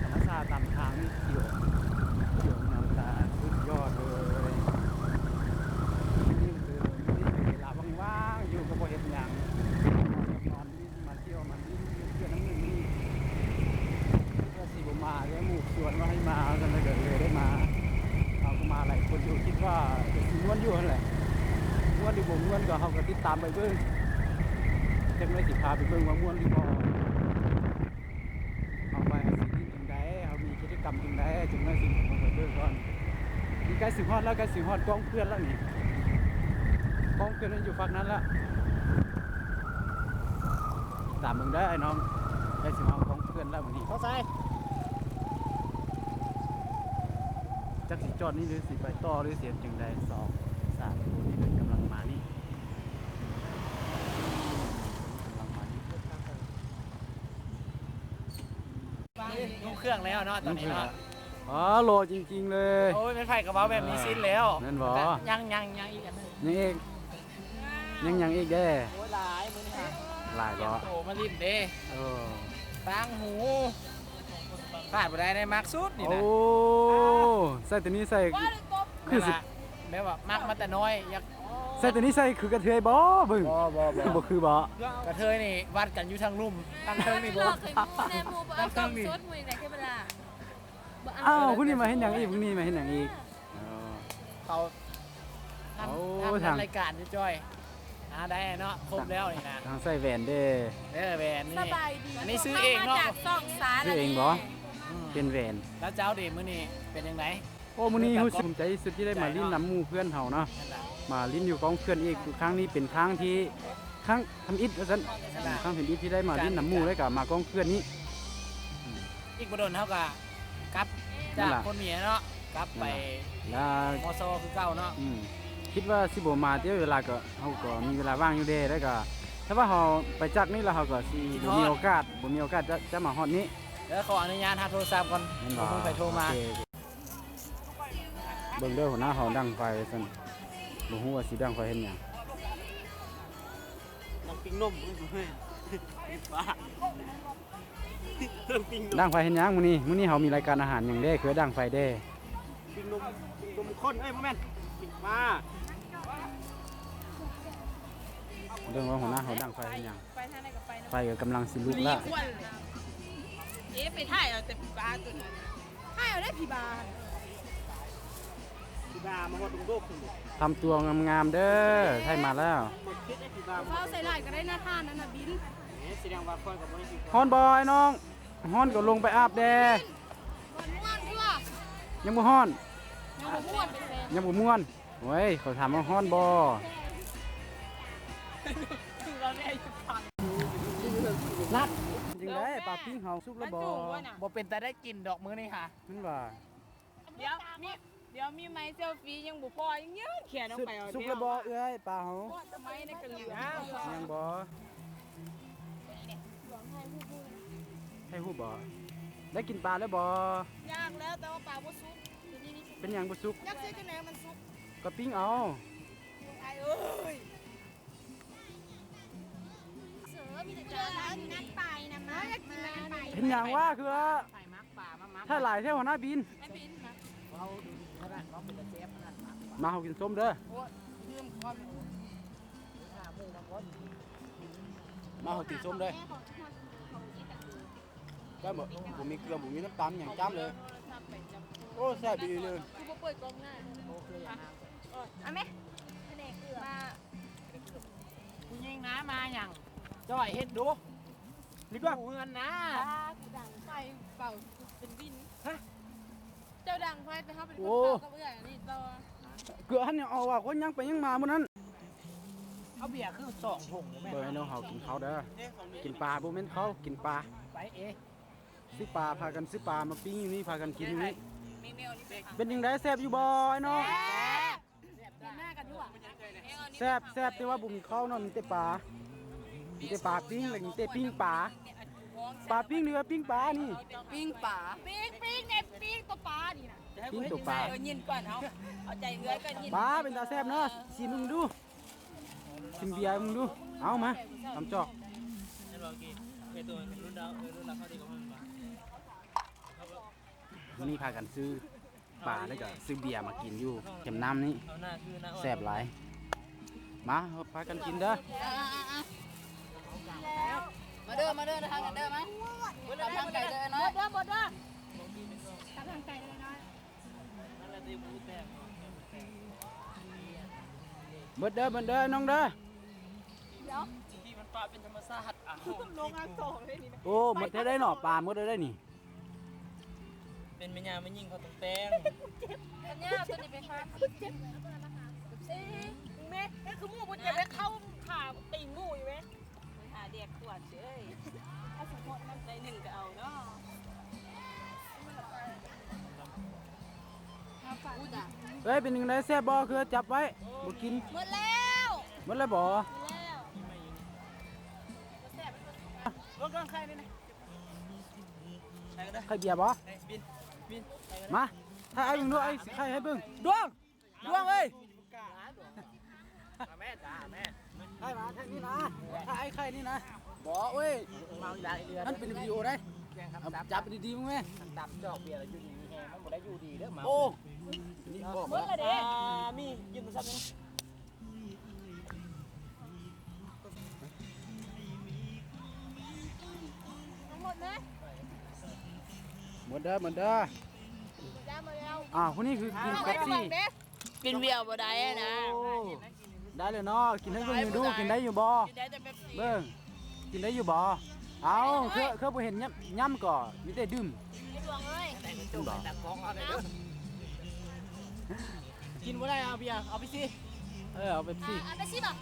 ທຳມະຊາດຕາມທາງນີ້ຂຽວ ຂຽວງາມຕາ ສຸດຍອດເລີຍ. ນີ້ຄືເວລາວ່າງໆຢູ່ກໍບໍ່ເຮັດຫຍັງ ນອນຫຼິ້ນ ມາທ່ຽວ ມາຫຼິ້ນຢູ່ເຂື່ອນນ້ຳໜຶ່ງນີ້ ຄິດວ່າຊິບໍ່ມາເດ້ ໝູ່ຊວນວ່າໃຫ້ມາ ຊັ້ນແລ້ວກໍເລີຍໄດ້ມາ. ເຮົາກໍມາຫຼາຍຄົນຢູ່ ຄິດວ່າກໍຊິມ່ວນຢູ່ຫັ້ນແຫຼະ ມ່ວນຫຼືບໍ່ມ່ວນກໍ ເຮົາກໍຕິດຕາມໄປເບິ່ງ ຈັກໜ້ອຍຊິພາໄປເບິ່ງວ່າມ່ວນຫຼືບໍ່. ເຮົາໄປ ເຮົາຊິຫຼິ້ນຈັ່ງໃດ ເຮົາມີກິດຈະກຳຈັ່ງໃດ ຈັກໜ້ອຍຊິເຂົ້າໄປເບິ່ງກ່ອນ. ນີ້ໃກ້ຊິຮອດແລ້ວ ໃກ້ຊິຮອດກ້ອງເພື່ອນແລ້ວນີ້ ກ້ອງເພື່ອນມັນຢູ່ຝັ່ງນັ້ນແລ້ວ. ຕາມເບິ່ງເດີອ້າຍນ້ອງ ໃກ້ຊິຮອດກ້ອງເພື່ອນແລ້ວມື້ນີ້. ເຂົ້າໃສ່ ຈັກຊິຈອດນີ້ ຫຼືຊິໄປຕໍ່ ຫຼືຊິເຮັດຈັ່ງໃດ. ສອງສາມຄົນນີ້ເພິ່ນກຳລັງມານີ້ ກຳລັງມານີ້. ລົງເຄື່ອງແລ້ວເນາະ ຕອນນີ້ເນາະ. ອໍ ຫຼໍ່ຈິງໆເລີຍ. ໂອ້ຍ ແມ່ນໃຜກໍເວົ້າແບບນີ້ສິ້ນແລ້ວ. ແມ່ນບໍ່? ຍັງ ຍັງ ຍັງອີກອັນໜຶ່ງ ຍັງອີກ ຍັງ ຍັງອີກເດ້. ໂອ້ຍ ຫຼາຍມື້ນີ້ຫາ ຫຼາຍບໍ່? ໂຕມາຫຼິ້ນເດ້. ເອີ ຕ່າງຫູ ຂາດບໍ່ໄດ້ໃນມັກສຸດນີ້ນະ. ໂອ້ ໃສ່ຕົວນີ້ໃສ່ ຄືຊິ ແບບວ່າມັກມາແຕ່ນ້ອຍ ຢາກ ໃສ່ຕົວນີ້ໃສ່ຄືກະເທຍບໍ່? ເບິ່ງ ບໍ່ ບໍ່ ບໍ່ ບໍ່ຄືບໍ່? ກະເທຍນີ້ວັດກັນຢູ່ທາງລຸ່ມ ທາງເທິງນີ້ບໍ່ ທາງເທິງນີ້. ອ້າວ ຜູ້ນີ້ມາເຮັດຫຍັງອີກ? ຜູ້ນີ້ມາເຮັດຫຍັງອີກ? ເອີ ເຂົາ ໂອ້ ທາງ ທາງ ທາງລາຍການຢູ່ຈ້ອຍ. ອ່າ ໄດ້ເນາະ ຄົບແລ້ວນີ້ນະ. ທາງໃສ່ແຫວນເດ້. ເອີ ແຫວນນີ້ ສະບາຍດີ ອັນນີ້ຊື້ເອງເນາະ ມາຈາກຊ່ອງສາລະ ຊື້ເອງບໍ່? ອືມ ເປັນແຫວນ. ແລ້ວເຈົ້າເດ ມື້ນີ້ເປັນຈັ່ງໃດ? ໂອ້ ມື້ນີ້ຮູ້ສຶກພູມໃຈທີ່ສຸດທີ່ໄດ້ມາຫຼິ້ນນຳໝູ່ເພື່ອນເຮົາເນາະ ມາຫຼິ້ນຢູ່ກ້ອງເພື່ອນອີກ. ຄັ້ງນີ້ເປັນຄັ້ງທີ່ ຄັ້ງທຳອິດວ່າຊັ້ນ ຄັ້ງທຳອິດທີ່ໄດ້ມາຫຼິ້ນນຳໝູ່ ແລ້ວກໍມາກ້ອງເພື່ອນນີ້. ອີກບໍ່ດົນເຮົາກໍກັບຈາກໂພນເມຍເນາະ ກັບໄປ ແລ້ວ ມຊ ຄືເກົ່າເນາະ. ອືມ ຄິດວ່າຊິບໍ່ມາເດ ເວລາກໍ ເຮົາກໍມີເວລາວ່າງຢູ່ເດ້ ແລ້ວກໍຖ້າວ່າເຮົາໄປຈາກນີ້ແລ້ວ ເຮົາກໍຊິບໍ່ມີໂອກາດ ບໍ່ມີໂອກາດຈະ ຈະມາຮອດນີ້. ເດີ ຂໍອະນຸຍາດຮັບໂທລະສັບກ່ອນ ບໍ່ຮູ້ໃຜໂທມາ. ເບິ່ງເດີ ຫົວໜ້າເຮົາດັງໄຟວ່າຊັ້ນ ບໍ່ຮູ້ວ່າຊິດັງໄຟເຮັດຫຍັງ. ນັ່ງປີ້ງນົມ ເອີຍ ປີ້ງປົວ ນັ່ງປີ້ງນົມ. ດັງໄຟເຮັດຫຍັງມື້ນີ້? ມື້ນີ້ເຮົາມີລາຍການອາຫານຫຍັງເດ້ ຄືດັງໄຟເດ້? ປີ້ງນົມ ປີ້ງນົມຂ້ນ ເອີຍ ບໍ່ແມ່ນ ປີ້ງປາ. ເບິ່ງວ່າຫົວໜ້າເຮົາດັງໄຟເຮັດຫຍັງ? ໄຟທາງໃດກໍໄປນຳ ໄຟກໍກຳລັງຊິລຸກແລ້ວ. ເອ ໄປຖ່າຍເອົາແຕ່ຜີບ້າຕົວນັ້ນ ຖ່າຍເອົາໄດ້ຜີບ້າ ຜີບ້າມາຮອດດົງໂດກພຸ້ນ. ທຳຕົວງາມໆເດີ ຖ່າຍມາແລ້ວ. ເອົາໃສ່ຫຼາຍກໍໄດ້ນະ ທ່ານນັ້ນນະບິນ. ເອ ສະແດງວ່າຂ້ອຍກໍບໍ່ໄດ້ຖືກ. ຮ້ອນບໍ່ອ້າຍນ້ອງ? ຮ້ອນກໍລົງໄປອາບແດ່. ມ່ວນເທື່ອ ຍັງບໍ່ຮ້ອນ ຍັງບໍ່ມ່ວນ ຍັງບໍ່ມ່ວນ. ໂອ້ຍ ເຂົາຖາມວ່າຮ້ອນບໍ່? ລັດ ຈັ່ງໃດ ປາປີ້ງເຮົາສຸກແລ້ວບໍ່? ບໍ່ເປັນຕາໄດ້ກິນດອກມື້ນີ້ຫາ ມັນວ່າ. ດຽວມີ ດຽວມີໄມ້ເຊວຟີ ຍັງບໍ່ພໍ ຍັງຍືນແຂນອອກໄປເອົາ. ສຸກແລ້ວບໍ່ເອື້ອຍ ປາເຮົາ? ໄມ້ໃນກະເຫຼືອ ຍັງບໍ່? ໃຫ້ຮູ້ບໍ່? ໄດ້ກິນປາແລ້ວບໍ່? ຍ່າງແລ້ວ ແຕ່ວ່າປາບໍ່ສຸກ. ເປັນຫຍັງບໍ່ສຸກ? ຢາກຊິກິນແນວມັນສຸກ ກໍປີ້ງເອົາ. ອ້າຍເອີຍ ເສືອມີແຕ່ຈານ ນັ້ນໄປນຳມາ ຢາກກິນ ໄປ ເຮັດຫຍັງວະ? ຄືວ່າ ໄປມັກປາ ມາ ມາ ຖ້າຫຼາຍແທ້ຫົວໜ້າບິນ ໃຫ້ບິນມາ ເຮົາເປັນຕາແຊບຂະໜາດ ມາ ເຮົາກິນສົ້ມເດີ. ໂອ້ຍ ລືມຄວາມ ມາ ເຮົາກິນສົ້ມເດີ. ໄດ້ບໍ່? ບໍ່ມີເກືອ ບໍ່ມີນ້ຳຕານຫຍັງຈ້ຳເລີຍ. ໂອ້ ແຊບອີ່ຫຼີເລີຍ. ຄືບໍ່ເປີດກ້ອງໜ້າ? ເອົາແມະ ພະແນກເກືອ ມາ. ຜູ້ຍິງນະ ມາຫຍັງ? ຈ່ອຍເຮັດດູ ນີ້ກໍເຮືອນນະ. ປາ ກູດັງໄຟເປົ່າເປັນວິນ. ຮະ? ເຈົ້າດັງໄຟ ແຕ່ເຮົາເປັນຄົນເປົ່າກັບເອື້ອຍອັນນີ້ຕໍ່. ເກືອຫັ້ນຍັງເອົາວ່າ ຄົນຍັງໄປຍັງມາມື້ນັ້ນ. ເອົາເບຍຄືສອງຖົງແມ່ນ. ເບິ່ງໃຫ້ນ້ອງເຮົາກິນເຂົ້າເດີ. ກິນປາ ບໍ່ແມ່ນເຂົ້າ ກິນປາ. ໄປເອ ຊື້ປາ ພາກັນຊື້ປາມາປີ້ງຢູ່ນີ້ ພາກັນກິນຢູ່ນີ້. ເປັນຈັ່ງໃດ ແຊບຢູ່ບໍ່ອ້າຍນ້ອງ? ແຊບ. ແຊບ ກິນໜ້າກັນຢູ່ຫວາ? ແຊບ ແຊບ ແຕ່ວ່າບໍ່ມີເຂົ້າເນາະ ມີແຕ່ປາ ມີແຕ່ປາປີ້ງ ແລ້ວມີແຕ່ປີ້ງປາ. ປາປີ້ງ ຫຼືວ່າປີ້ງປານີ້? ປີ້ງປາ ປີ້ງ ປີ້ງ ເນັດປີ້ງຕົວປານີ້ນະ ປີ້ງຕົວປາ. ເອີ ຍິນກ່ອນ ເອົາ ເອົາໃຈເອື້ອຍກ່ອນ. ປາເປັນຕາແຊບເນາະ ຊີມເບິ່ງດູ ກິນເບຍເບິ່ງດູ. ເອົາມາ ຕຳຈອກ. ມື້ນີ້ພາກັນຊື້ປາ ແລ້ວກໍຊື້ເບຍມາກິນຢູ່ແຄມນ້ຳນີ້ ແຊບຫຼາຍ. ມາ ເຮົາພາກັນກິນເດີ. ມາເດີ ມາເດີ ທາງກັນເດີ ມາ. ເບິດເດີ ເບິດເດີ ເບິດເດີ ທາງໄກເດີ. ເບິດເດີ ເບິດເດີ ນ້ອງເດີ. ດຽວ ທີ່ມັນປະເປັນທຳມະຊາດ. ອ້າວ ລົງອັກສອນເລີຍນີ້ນະ. ໂອ້ ໝົດແທ້ໄດ໋ເນາະ ປາໝົດແທ້ໄດ໋ນີ້. ເປັນແມ່ຍ່າແມ່ຍິງເຂົາຕ້ອງແຕ່ງ. ເຈັບ ແມ່ຍ່າຕົວນີ້ໄປຫາ ເຈັບ. ເອີ ແມ່ ແມ່ຄືໝູ່ບໍ່ເຈັບ ໄດ້ເຂົ້າຂາຕີນໝູ່ຢູ່ແມ່. ໄປຫາແດກຂວດເອີຍ ເອົາສະເພາະມັນໄດ້ໜຶ່ງກໍເອົາເນາະ. ເອີຍ ເປັນຈັ່ງໃດ ແຊບບໍ່? ຄືຈັບໄວ້ບໍ່ກິນ. ໝົດແລ້ວ ໝົດແລ້ວບໍ່? ໝົດແລ້ວ. ລວມກັນໄຂ່ນີ້ນະ ໄຂ່ເບຍບໍ່? ມາ ຖ້າອ້າຍເບິ່ງດູ ອ້າຍຊິໄຂ່ໃຫ້ເບິ່ງ. ດວງ! ດວງເອີຍ ມາແມ່ ຈ້າແມ່ ໄຂ່ມາທາງນີ້ນະ ຖ້າອ້າຍໄຂ່ນີ້ນະ. ບໍ່ເວີຍ ມັນເປັນວິດີໂອໄດ໋. ຈັບດີໆ ມຶງແມ່ ຕຳຈອກເບຍແລ້ວຢູ່ດີມີແຮງ ມັນບໍ່ໄດ້ຢູ່ດີເດີ. ເມົາ ໂອ້ ນີ້ບອກ ໝົດແລ້ວເດ້. ອ່າ ມີ ຢືມໂທລະສັບນີ້. ໝົດເດີ ໝົດເດີ. ອ້າວ ຜູ້ນີ້ຄືກິນເປັບຊີ ກິນເບຍບໍ່ໄດ້ນະ. ໂອ້ ໄດ້ແລ້ວເນາະ ກິນໃຫ້ເບິ່ງດູ ກິນໄດ້ຢູ່ບໍ່? ກິນໄດ້ແຕ່ເປັບຊີ ເບິ່ງ ກິນໄດ້ຢູ່ບໍ່? ເອົາ ຄື ຄືບໍ່ເຫັນຫຍັບ ຫຍັບກໍມີແຕ່ດື່ມ. ໄອ້ດວງເອີຍ ຕາກ້ອງເອົາໄດ້ເດີ. ກິນບໍ່ໄດ້ ເອົາເບຍ ເອົາເປັບຊີ. ເອີ ເອົາເປັບຊີ ເອົາເປັບຊີບໍ່?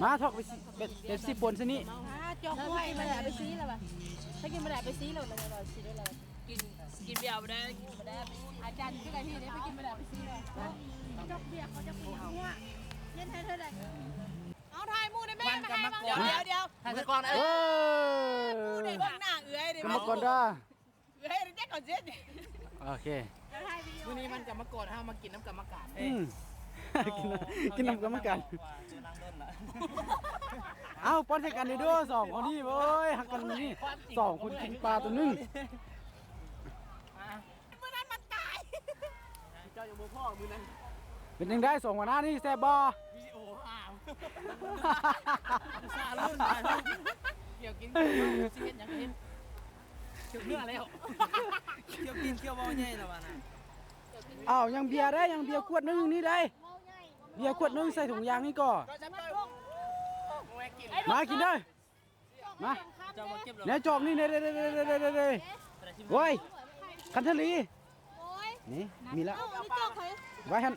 ມາ ຖອກເປັບຊີ ເປັບຊີປົນຊະນີ້. ອ່າ ຈອກບໍ່ໄດ້ ເປັບຊີແລ້ວວ່າ ຖ້າກິນບໍ່ໄດ້ເປັບຊີແລ້ວ ມັນຊິໄດ້ລອຍ ຊິໄດ້ລອຍ. ກິນ ກິນເບຍບໍ່ໄດ້ ບໍ່ໄດ້. ອາຈານຄືໄດ້ທີ່ໄດ້ໄປກິນບໍ່ໄດ້ເປັບຊີແລ້ວ. ຈອກເບຍ ເຂົາຈະໄປເອົາຫົວ ເຢັນໃຫ້ເທົ່າໃດ. ເອົາ ຖ່າຍໝູ່ໄດ້ແມ່ ມາໃຫ້ ດຽວ ດຽວ ຖ່າຍສະກ່ອນ. ເອີ ເບິ່ງໜ້າເອື້ອຍເດ້ ກຳມະກອນດາ. ເອື້ອຍ ແຈັກເຂົາເຈັດ. ໂອເຄ ມື້ນີ້ມັນກຳມະກອນ ເຮົາມາກິນນຳກຳມະການ. ອືມ ກິນ ກິນນຳກຳມະການ. ເອົ້າ ປ້ອນໃສ່ກັນເດີ ສອງຄົນນີ້. ໂອ້ຍ ຮັກກັນນີ້ ສອງຄົນກິນປາຕົວໜຶ່ງ. ມື້ນັ້ນມັນຕາຍ ເຈົ້າຍັງບໍ່ພໍ້ມື້ນັ້ນ. ເປັນຈັ່ງໃດສອງຫົວໜ້ານີ້ ແຊບບໍ່? ວິດີໂອອ້າວ ອຸດສ່າລຸ້ນ ກ່ຽວກິນ ຊິເຮັດຫຍັງກໍເຮັດ ເຈົ້າເມື່ອແລ້ວ. ກ່ຽວກິນກ່ຽວເວົ້າໃຫຍ່ລະວ່ານະ. ອ້າວ ຍັງເບຍໄດ໋ ຍັງເບຍຂວດໜຶ່ງນີ້ໄດ໋. ເບຍຂວດໜຶ່ງໃສ່ຖົງຢາງນີ້ກໍ ມາກິນເດີ. ມາ ແນວຈອກນີ້ເດ້ ໂອ້ຍ ຄັນທະລີ ໂອ້ຍ ນີ້ມີແລ້ວ ເອົາອັນນີ້ຈອກໃຫ້ ໄວ້ຫັ້ນ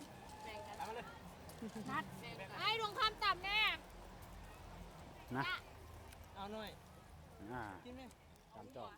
ອ້າຍດວງຄຳຕຳແນ່ ນະ ເອົາໜ້ອຍ ອ່າ ຕຳຈອກ.